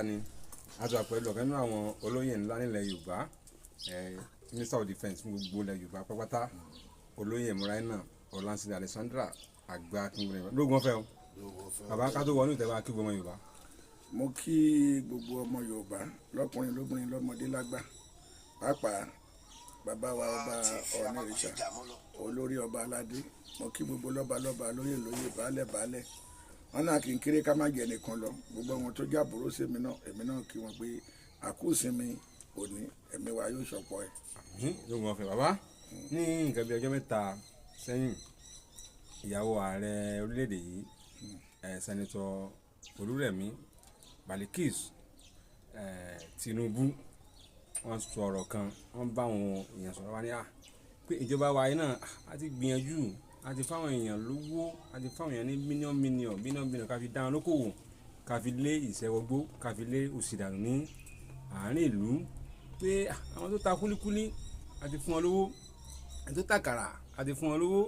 Ni a ti wà pẹ̀lú ọ̀kan nínú àwọn olóyè ńlá nílẹ̀ Yorùbá, Minister of Defence fún gbogbo ilẹ̀ Yorùbá pátápátá, Olóyè Muraina Ọlánsídé Alexandra Àgbà Akíngbọ̀n lóògùn ọ̀fẹ́ o. Bàbá, ká tó wọnú ìtẹ́wá, kí gbogbo ọmọ Yorùbá. Mo kí gbogbo ọmọ Yorùbá, lọ́kùnrin, lóbìnrin, lọ́mọdé, lágbà, pàápàá bàbá wa, Ọba Ọ̀nìrìṣà, olórí ọba aládé. Mo kí gbogbo lọ́ba lọ́ba, lóyè lóyè, baálẹ̀ baálẹ̀. Wọn náà kì í kéré ká má jẹ nìkan lọ. Gbogbo àwọn tó jábòrò sí mi náà, èmi náà kí wọn pé àkúùsinmi òní, ẹ̀mí wa yóò ṣọ̀pọ̀ ẹ̀. Àmín, lóògùn ọ̀fẹ́. Bàbá, ní nǹkan bí ọjọ́ 3 sẹ́yìn, ìyàwó ààrẹ orílẹ̀-èdè yìí, Senator Olúrẹ̀mí Balikis Tinubu, wọ́n sọ ọ̀rọ̀ kan. Wọ́n bá àwọn èèyàn sọ̀rọ̀ wá ní à pé ìjọba wa yìí náà a ti gbìyànjú, a ti fáwọn èèyàn lówó, a ti fáwọn èèyàn ní mílíọ̀nù mílíọ̀nù bílíọ̀nù bílíọ̀nù, ká fi dá wọn lókòwò, ká fi lé ìṣẹ́wọ́gbó, ká fi lé òṣì dànù ní àárín ìlú, pé àwọn tó ta kúlíkúlí, a ti fún wọn lówó, àwọn tó ta àkàrà, a ti fún wọn lówó,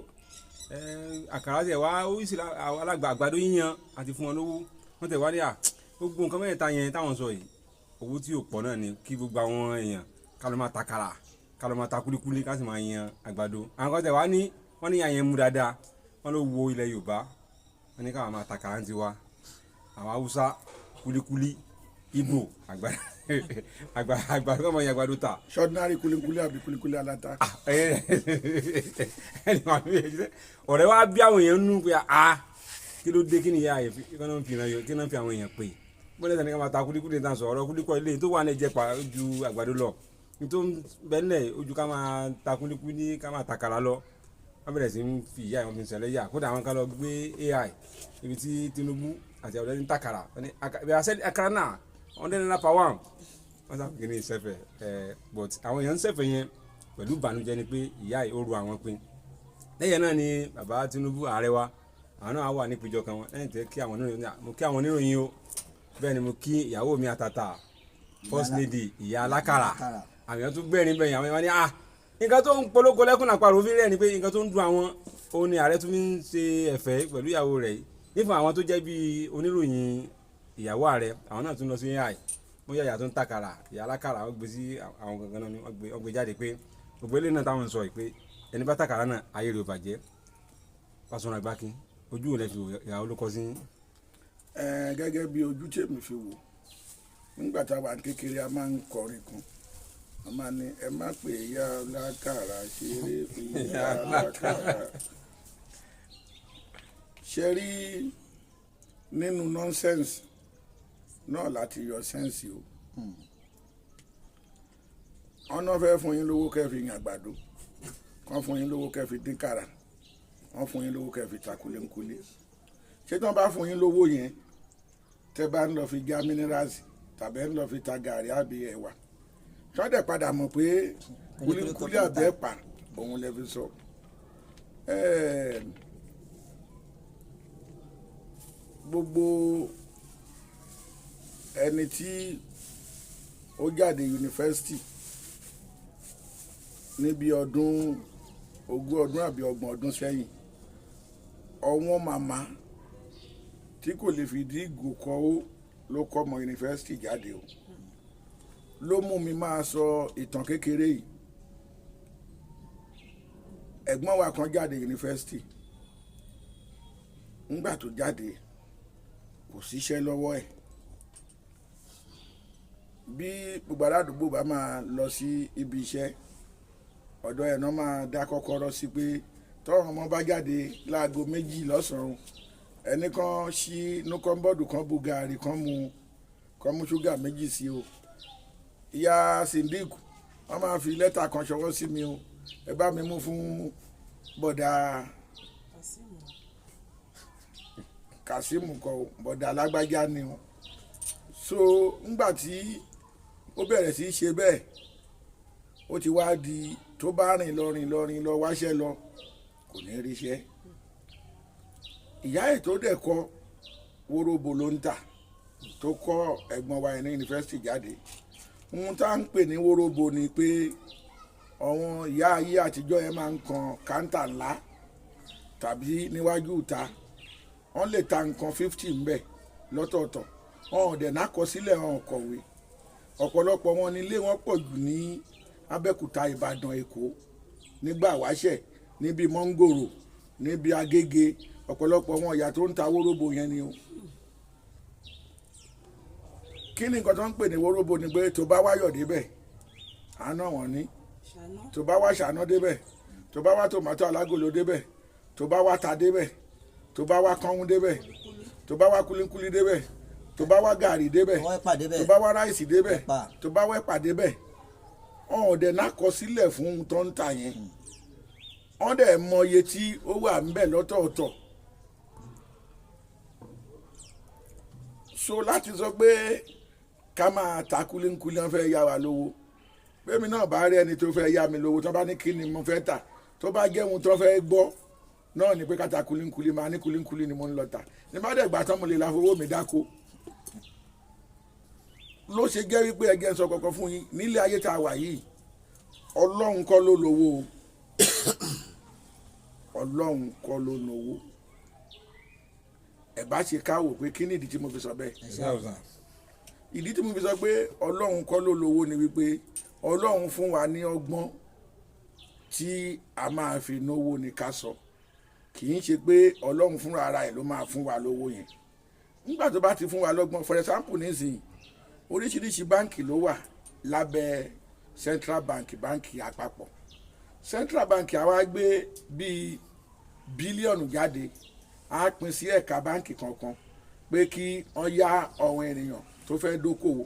àkàrà tẹ̀ wá oríṣi alágbà, àgbàdo yíyan, a ti fún wọn lówó. Wọ́n tẹ̀ wá ní à gbogbo nǹkan mẹ́ta yẹn táwọn sọ yìí, owó tí ò pọ̀ náà ni kí gbogbo àwọn èèyàn ká ló máa ta àkàrà, ká ló máa ta kúlíkúlí, ká sì máa yan àgbàdo. Àwọn kan tẹ̀ wá ní wọ́n ní àyẹn mú dáadáa, wọ́n ló wo ilẹ̀ Yorùbá, wọ́n ní káwọn máa ta àkàrà ń tiwa, àwọn Haúsá kúlíkúlí, Ìgbò àgbàdo, àgbàdo, kọ́ mọ̀ yan àgbàdo ta. Ordinary kulikuli àbí kulikuli aláta? Ọ̀rẹ́ wa bí àwọn èèyàn nú pé a kí ló dé, kí ni ìyá yẹn kí náà fi ìran yọ, kí náà fi àwọn èèyàn pè bọ́lá ìtàn ní ká máa ta kúlíkúlí tán. Sọ ọ̀rọ̀ kúlíkọ́ ilé tó wà ní ẹ̀jẹ̀ pa ju àgbàdo lọ tó ń bẹ́lẹ̀ ojú, ká máa ta kúlíkúlí, ká máa takàrà lọ. Wọ́n bẹ̀rẹ̀ sí ń fi ìyá wọn fi ń ṣẹlẹ̀ yà. Kódà àwọn kan lọ gbé AI ibi tí Tinubu àti àwọn ẹni takàrà àkàrà náà ₦100 per one. Wọ́n sábà kí ni ìṣẹ̀fẹ̀ ẹ̀, but àwọn èèyàn ń ṣẹ̀fẹ̀ yẹn pẹ̀lú ìbànújẹ́ ni pé ìyá yìí ó ru àwọn pin. Lẹ́yìn náà ni bàbá Tinubu, ààrẹ wa, àwọn náà wà nípìnjọ kan wọn lẹ́yìn tẹ́ kí àwọn oníròyìn. Mo kí àwọn oníròyìn o, bẹ́ẹ̀ ni mo kí ìyàwó mi àtàtà, First Lady, ìyá alákàrà. Àwọn èèyàn tún gbẹ̀rín bẹ̀yìn. Àwọn èèyàn ní ah, nǹkan tó ń polóko lẹ́kùn àparò fi rẹ̀ ni pé nǹkan tó ń dùn àwọn òun ni ààrẹ tún fi ń ṣe ẹ̀fẹ̀ pẹ̀lú ìyàwó rẹ̀ yìí. Nífọ̀n àwọn tó jẹ́ bíi oníròyìn ìyàwó ààrẹ, àwọn náà tún lọ sí AI, wọ́n yà ìyá tó ń takàrà, ìyá alákàrà, wọ́n gbé sí àwọn gangan náà ni wọ́n gbé jáde pé gbogbo eléyìí náà táwọn ń sọ yìí pé ẹni bá takàrà náà, ayé rẹ̀ ò bàjẹ́. Pásọ̀nà Àgbákin, ojú ò lẹ́ fi ìyàwó ló kọ sí. Ẹ gẹ́gẹ́ bí ojú tèmi fi wò, nígbà tá a wà ní kékeré, a máa ń kọrin kan, a máa ní, "Ẹ má pè ìyá alákàrà ṣeré, ìyá alákàrà." Ṣe rí, nínú nonsense náà láti yọ sense o. Ọ̀nà fẹ́ fún yín lówó kẹ́ fi yàn àgbàdo, kàn fún yín lówó kẹ́ fi dín kàrà, wọ́n fún yín lówó kẹ́ fi ta kúlẹ̀ńkúlẹ̀. Ṣé tí wọ́n bá fún yín lówó yẹn, tẹ́ bá ń lọ fi já minerals tàbí ń lọ fi ta gàrí àbí ẹ̀wà, tí wọ́n dẹ̀ padà mọ̀ pé kúlíkúlí àbí ẹ̀pà òun lè fi sọ? Gbogbo ẹni tí ó jáde yunifásitì níbi ọdún 20 ọdún àbí 30 ọdún sẹ́yìn, ọ̀wọ́n màmá tí kò lè fi dí ìgò kọ́ ó ló kọ́ ọmọ yunifásitì jáde o. Ló mú mi máa sọ ìtàn kékeré yìí. Ẹ̀gbọ́n wa kan jáde yunifásitì. Ńgbà tó jáde, kò síṣẹ́ lọ́wọ́ ẹ̀. Bí gbogbo aládùúgbò bá máa lọ sí ibi iṣẹ́, ọ̀dọ̀ ẹ̀ náà máa dá kọ́kọ́rọ́ sí pé tọ́wọ́n ọmọ bá jáde láago 2 lọ́sàn-án, ẹnì kan ṣí inú cupboard kan, bu gààrí kan, mu kan, mú ṣúgà méjì sí o. Ìyá Sindiku, wọ́n máa fi lẹ́tà kan ṣọwọ́ sí mi o, ẹ bá mi mú fún bọ̀dà Kasimu kọ o, bọ̀dà alágbájá ni o. So ńgbà tí ó bẹ̀rẹ̀ sí í ṣe bẹ́ẹ̀, ó ti wá di tó bá rìn lọ, rìn lọ, rìn lọ, wáṣẹ́ lọ, kò ní ríṣẹ́. Ìyá ẹ̀ tó dẹ̀ kọ wóróbo ló ń tà, tó kọ́ ẹ̀gbọ́n wa ní yunifásitì jáde. Ohun tá à ń pè ní wóróbo ni pé àwọn ìyá ayé àtijọ́ yẹn máa ń kan káńtà ńlá tàbí níwájú ìta, wọ́n lè ta nǹkan 50 ńbẹ̀ lọ́tọ̀ọ̀tọ̀. Wọn ò dẹ̀ nákọsílẹ̀, wọn ò kọ̀wé. Ọ̀pọ̀lọpọ̀ wọn ní ilé wọn pọ̀ jù ní Abẹ́òkúta, Ìbàdàn, Èkó nígbà wáṣẹ̀, níbi Mọ́ngòrò, níbi Agége. Ọ̀pọ̀lọpọ̀ wọn ìyá tó ń ta wóróbo yẹn ni o. Kí ni nǹkan tó ń pè ní wóróbo? Ni pé tó bá wáyọ̀ débẹ̀, àná wọn ní, tó bá wá ṣàná débẹ̀, tó bá wá tòmátò alágolo débẹ̀, tó bá wá ta débẹ̀, tó bá wá kọ́hún débẹ̀, tó bá wá kúlíkúlí débẹ̀, tó bá wá gàrí débẹ̀, tó bá wá ráìsì débẹ̀, tó bá wá ẹ̀pà débẹ̀. Wọn ò dẹ̀ nákọsílẹ̀ fún ohun tó ń tà yẹn. Wọ́n dẹ̀ mọ iye tí ó wà ńbẹ̀ lọ́tọ̀ọ̀tọ̀. So láti sọ pé ká máa ta kúlíkúlí, wọ́n fẹ́ yá wa lówó. Bẹ́ẹ̀mi náà bá rí ẹni tó fẹ́ yá mi lówó, tó bá ní kí ni mo fẹ́ tà, tó bá jẹ́ ohun tó fẹ́ gbọ́ náà ni pé ká ta kúlíkúlí, máa ní kúlíkúlí ni mo ń lọ tà. Ní bá dẹ̀ gbà tán, mo lè la fowó mi dáko. Ló ṣe jẹ́ wípé ẹgẹ́ ń sọ kankan fún yín, nílé ayé tá a wà yìí, Ọlọ́run kọ́ ló lówó o. Ọlọ́run kọ́ ló lówó. Ẹ bá ṣe ká wò pé kí ni ìdí tí mo fi sọ bẹ́ẹ̀. Ìdí tí mo fi sọ pé Ọlọ́run kọ́ ló lówó ni wípé Ọlọ́run fún wa ní ọgbọ́n tí a máa fi náwó ni ká sọ. Kì í ṣe pé Ọlọ́run fúnra ara ẹ̀ ló máa fún wa lówó yẹn. Nígbà tó bá ti fún wa lọ́gbọ́n, for example nísìnyí, oríṣiríṣi báǹkì ló wà lábẹ́ Central Bank, báǹkì àpapọ̀. Central Bank àwa gbé bíi bílíọ̀nù jáde, á pín sí ẹ̀ka báǹkì kọ̀ọ̀kan pé kí wọ́n yá àwọn ènìyàn tó fẹ́ dókòwò,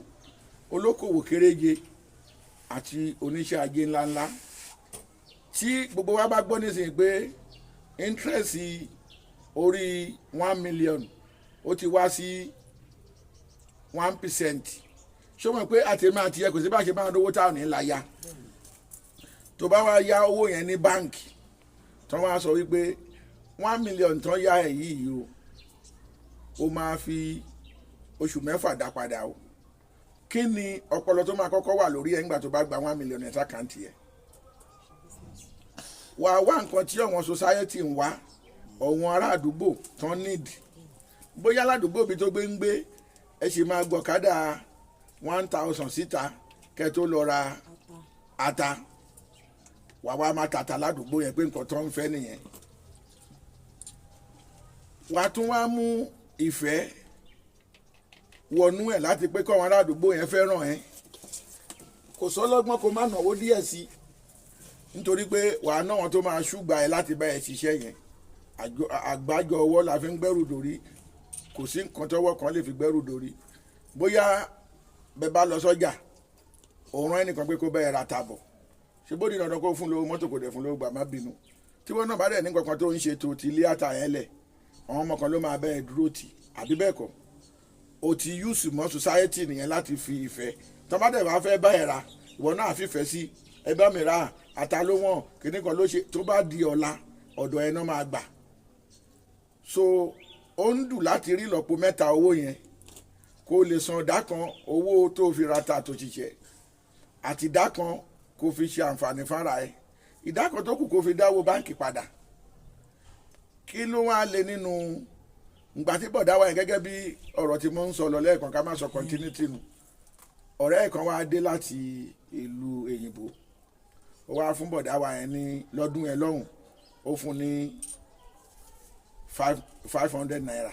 olókòwò kéréje àti oníṣẹ́ ajé ńláńlá. Tí gbogbo wa bá gbọ́ nísìnyí pé interest orí 1 million ó ti wá sí 1%, ṣé o mọ̀ pé àtẹ̀mí àti ẹ kò sí bá ṣe máa rówó táwọn ní la ya? Tó bá wá yá owó yẹn ní báǹkì, tó wá sọ wípé 1 million tán yá ẹ̀ yìí o, ó máa fi oṣù 6 dá padà o, kí ni ọpọlọ tó máa kọ́kọ́ wà lórí ẹ̀ nígbà tó bá gba 1 million ẹ̀ s'account ẹ̀? Wà wá nǹkan tí àwọn society ń wá, ọ̀wọ́n ará àdúgbò tán need. Bóyá ládùúgbò bí tó gbé ń gbé, ẹ sì máa gbọ̀kádà 1,000 síta kẹ́ tó lọ ra ata, wà wá máa tàtà ládùúgbò yẹn pé nǹkan tó ń fẹ́ nìyẹn. Wà tún wá mú ìfẹ́ wọnú ẹ̀ láti pé kọ́ àwọn ará àdúgbò yẹn fẹ́ràn ẹ̀. Kò sọ́lọ́gbọ́n kó má náwó díẹ̀ sí i, nítorí pé wàá ná wọn tó máa ṣùgbà ẹ láti bá ẹ ṣiṣẹ́ yẹn. Àgbájọ ọwọ́ la fi ń gbẹ́rù dòrí. Kò sí nǹkan tọ́wọ́ kan lè fi gbẹ́rù dòrí. Bóyá bẹ́ẹ̀ bá lọ sọ́jà, òun rán ẹnìkan pé kó bẹ́ẹ̀ ra tàbọ̀, ṣé bó di dandan kó fún lówó mọ́tò, kò dẹ̀ fún lówó, gbà má bínú. Tí wọ́n náà bá dẹ̀ ní kankan tó ń ṣe tó ti ilé àtà yẹn lẹ̀, àwọn ọmọ kan ló máa bẹ́ẹ̀ dúró tì, àbí bẹ́ẹ̀ kọ́? O ti use mọ́ society nìyẹn láti fi ìfẹ́. Tó bá dẹ̀ bá fẹ́ bá ẹ̀ ra, ìwọ náà fìfẹ́ sí ẹ, bá mi ra ata ló wọ̀n, kíní kan ló ṣe. Tó bá di ọ̀la, ọ̀dọ̀ ẹ náà máa gbà. So ó ń dùn láti rí ìlọ́po mẹ́ta owó yẹn kó lè san ìdá kan owó tó fi ra ta tó ṣiṣẹ́, àti ìdá kan kó fi ṣe àǹfààní fára ẹ, ìdá kan tó kù kó fi dáwó báǹkì padà. Kí ló wá lé nínú ìgbà tí bọ̀dá wa yẹn, gẹ́gẹ́ bí ọ̀rọ̀ tí mo ń sọ lọ lẹ́ẹ̀kan, ká má sọ continuity nù. Ọ̀rẹ́ ẹ̀ kan wá dé láti ìlú èyìnbó, ó wá fún bọ̀dá wa yẹn ní lọ́dún yẹn lọ́hùn, ó fún ní 500 naira.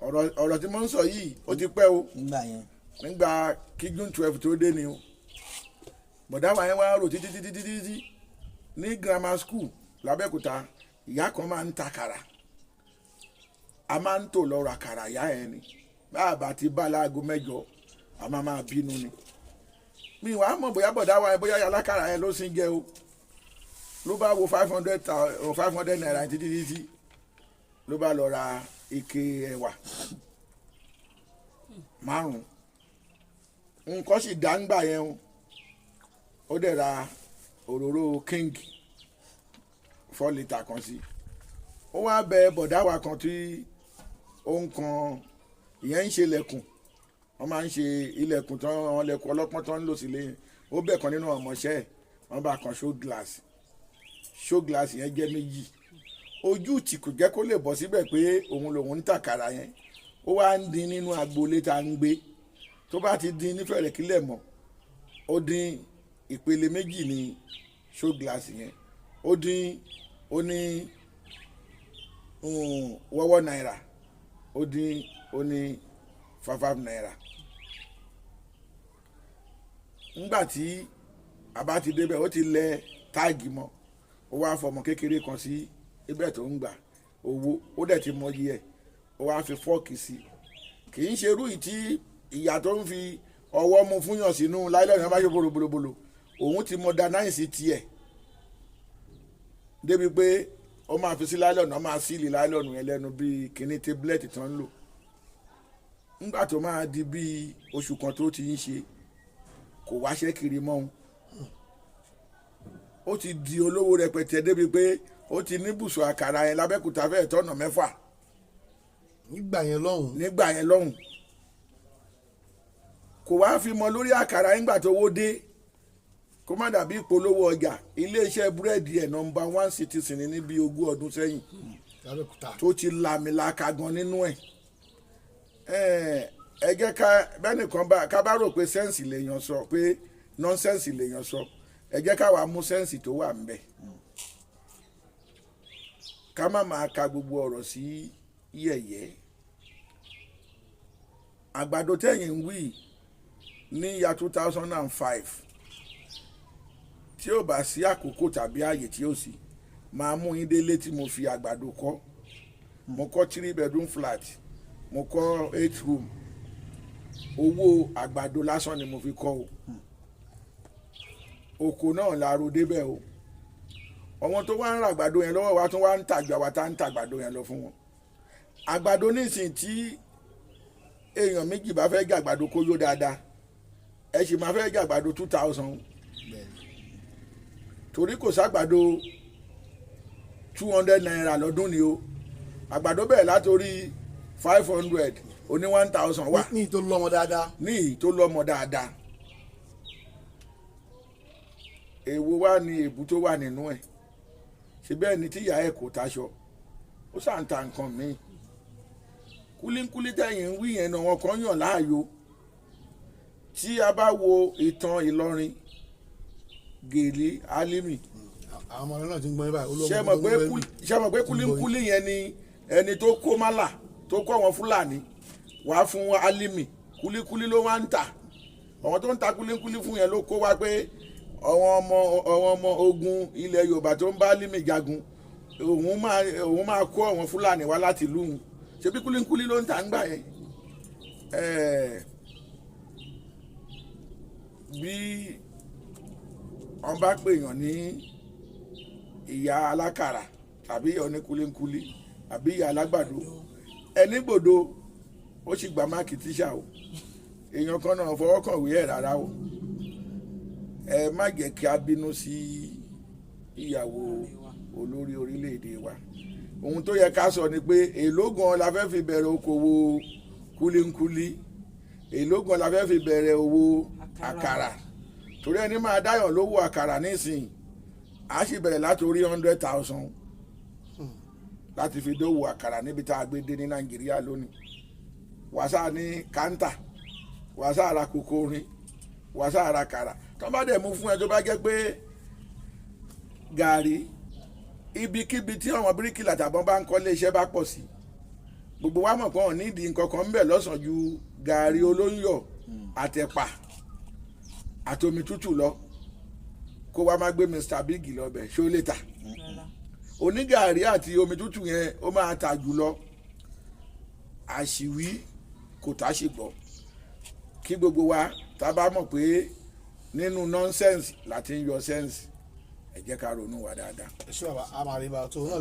Ọ̀rọ̀ tí mo ń sọ yìí, ó ti pẹ́ o. Nígbà yẹn. Nígbà kí June 12 tó dé ni o. Bọ̀dá wa yẹn wá rò títí títí títí títí. Ní grammar school l'Abẹ́òkúta, ìyá kan máa ń ta kàrà, a máa ń tò lọ ra kàrà ìyá yẹn ni. Báàbà ti bá láago 8, a máa máa bínú ni. Mi wàá mọ̀ bóyá bọ̀dá wa yẹn, bóyá alákàrà yẹn ló sì ń jẹ o. Ló bá wo 500 naira títí títí, ló bá lọ ra ike ẹ̀wà márùn. Nǹkan sì dá ńgbà yẹn o. Ó dẹ̀ ra òróró King 4 litre kan sí. Ó wá bẹ bọ̀dá wa kan tí ó ń kan, ìyẹn ń ṣe ilẹ̀kùn, wọ́n máa ń ṣe ilẹ̀kùn tán, àwọn ilẹ̀kùn ọlọ́pọ́n tán ń lò sílé yẹn. Ó bẹ̀ kan nínú ọmọọṣẹ́ ẹ̀, wọ́n bá kan show glass. Show glass yẹn jẹ́ méjì. Ojú tí kò jẹ́ kó lè bọ́ síbẹ̀ pé òun lòun ń tàkàrà yẹn. Ó wá ń dín nínú agboolé tá a ń gbé. Tó bá ti dín nífẹ̀ẹ́ kílẹ̀ mọ́, ó dín ìpele méjì ní show glass yẹn. Ó dín, ó ní wọ́wọ́ náírà, ó dín, ó ní 5 5 naira. Ńgbà tí a bá ti débẹ̀, ó ti lẹ tag mọ́. Ó wá fọmọ kékeré kan sí ibẹ̀ tó ń gbà owó. Ó dẹ̀ ti mọ iye ẹ̀. Ó wá fi fork sí. Kì í ṣe irú yìí tí ìyá tó ń fi ọwọ́ mu fúnyàn sínú láìlọ́ọ̀nù yẹn bá ṣe bòlòbòlòbòlò. Òun ti modernize tiẹ̀ débi pé ó máa fi sí láìlọ́ọ̀nù, ó máa seal láìlọ́ọ̀nù yẹn lẹ́nu bíi kíní tablet tó ń lò. Nígbà tó máa di bíi oṣù kan tó ti ń ṣe, kò wáṣẹ́ kiri mọ́ òun. Ó ti di olówó rẹpẹtẹ débi pé ó ti ní bùsùn àkàrà yẹn lábẹ́kúta fẹ́ẹ̀ tọ́nà 6. Nígbà yẹn lọ́hùn. Nígbà yẹn lọ́hùn. Kò wá fi mọ lórí àkàrà. Nígbà tó wó dé, kó má dàbí ìpolówó ọjà, iléeṣẹ́ búrẹ́dì ẹ̀, number one citizen ní bí 20 ọdún sẹ́yìn Lábẹ́òkúta. tó ti làmìlaka gan nínú ẹ̀. Ẹ jẹ́ ká bẹ́nìkan bá ká bá rò pé sense lèèyàn sọ, pé nonsense lèèyàn sọ, ẹ jẹ́ ká wàá mú sense tó wà ńbẹ̀, ká má máa ka gbogbo ọ̀rọ̀ sí yẹ̀yẹ́. Àgbàdo tẹ̀yìn ń wí ní ya 2005, tí ó bá sí àkókò tàbí ààyè tí ó sì máa mú yín délé tí mo fi àgbàdo kọ́. Mo kọ́ three bedroom flat, mo kọ́ eight room. Owó àgbàdo lásán ni mo fi kọ́ o. Oko náà la ro débẹ̀ o. Àwọn tó wá ń ra àgbàdo yẹn lọ́wọ́ wa tún wá ń tàgbà wa tá ń ta àgbàdo yẹn lọ fún wọn. Àgbàdo nísìnyí, tí èèyàn méjì bá fẹ́ jẹ àgbàdo kó yó dáadáa, ẹ sì máa fẹ́ jẹ àgbàdo 2,000, torí kò ságbàdo ₦200 lọ́dún ni o. Àgbàdo bẹ̀rẹ̀ látòrí 500, oní 1,000 wà. Ní tó lọ́mọ dáadáa. Ní ìyí tó lọ́mọ dáadáa. Èwo wá ní èbú tó wà nínú ẹ̀? Ṣe bẹ́ẹ̀ ni tíyà ẹ̀ kò taṣọ, ó sà ń ta nǹkan míì. Kúlíkúlí tẹ̀yìn ń wí yẹn náà, wọn kàn yàn láàyò. Tí a bá wo ìtàn Ìlọrin, Gèlè Álímì, Àwọn ọmọ náà ti ń gbọ́n báyìí. ṣé mọ̀ pé ṣé mọ̀ pé kúlíkúlí yẹn ni ẹni tó kó málà, tó kó àwọn Fúlàní wá fún Álímì. Kúlíkúlí ló wá ń tà. Àwọn tó ń ta kúlíkúlí fún yẹn ló kó wá pé àwọn ọmọ ogun ilẹ̀ Yorùbá tó ń bá Álímì jagun, òun máa kó àwọn Fúlàní wá láti ìlú òun. Ṣebí kúlíkúlí ló ń tà ń gbà yẹn? Bí wọ́n bá pèèyàn ní ìyá alákàrà tàbí ìyá oníkúlíkúlí àbí ìyá alágbàdo, ẹni gbòdo ó sì gba mark tíṣà o. Èèyàn kan náà fọwọ́ kàn wí ẹ̀ rárá o. Ẹ má jẹ́ kí a bínú sí ìyàwó olórí orílẹ̀-èdè wa. Ohun tó yẹ ká sọ ni pé èló gan la fẹ́ fi bẹ̀rẹ̀ okòwò kúlíkúlí, èló gan la fẹ́ fi bẹ̀rẹ̀ owó àkàrà, torí ẹni máa dáyàn lówó àkàrà nísìnyí, a sì bẹ̀rẹ̀ láti orí 100,000 láti fi dówó àkàrà níbi tá a gbé dé ní Nàìjíríà lónìí. Wàsá ní káńtà, wàsá ara kòkó orin, wàsá ara kàrà tó bá dẹ̀ mú fún ẹ. Tó bá jẹ́ pé gàrí, ibikíbi tí àwọn bíríkìlà tàbọn bá ń kọ́lé iṣẹ́ bá pọ̀ sí, gbogbo wa mọ̀ pé wọ́n nídìí nǹkan kan ń bẹ̀ lọ́sàn-án ju gàrí olóyọ̀ àtẹ̀pà àtomi tútù lọ. Kó wa má gbé Mr Big lọ bẹ̀, ṣó lè tà? Onígàrí àti omi tútù yẹn, ó máa tà jù lọ. Àṣìwí kò tá ṣe gbọ́ kí gbogbo wa tá a bá mọ̀ pé nínú nonsense láti ń yọ sense. Ẹ jẹ́ ká ronú wa dáadáa. Ẹ ṣé bàbá, a máa rí bá a tó náà.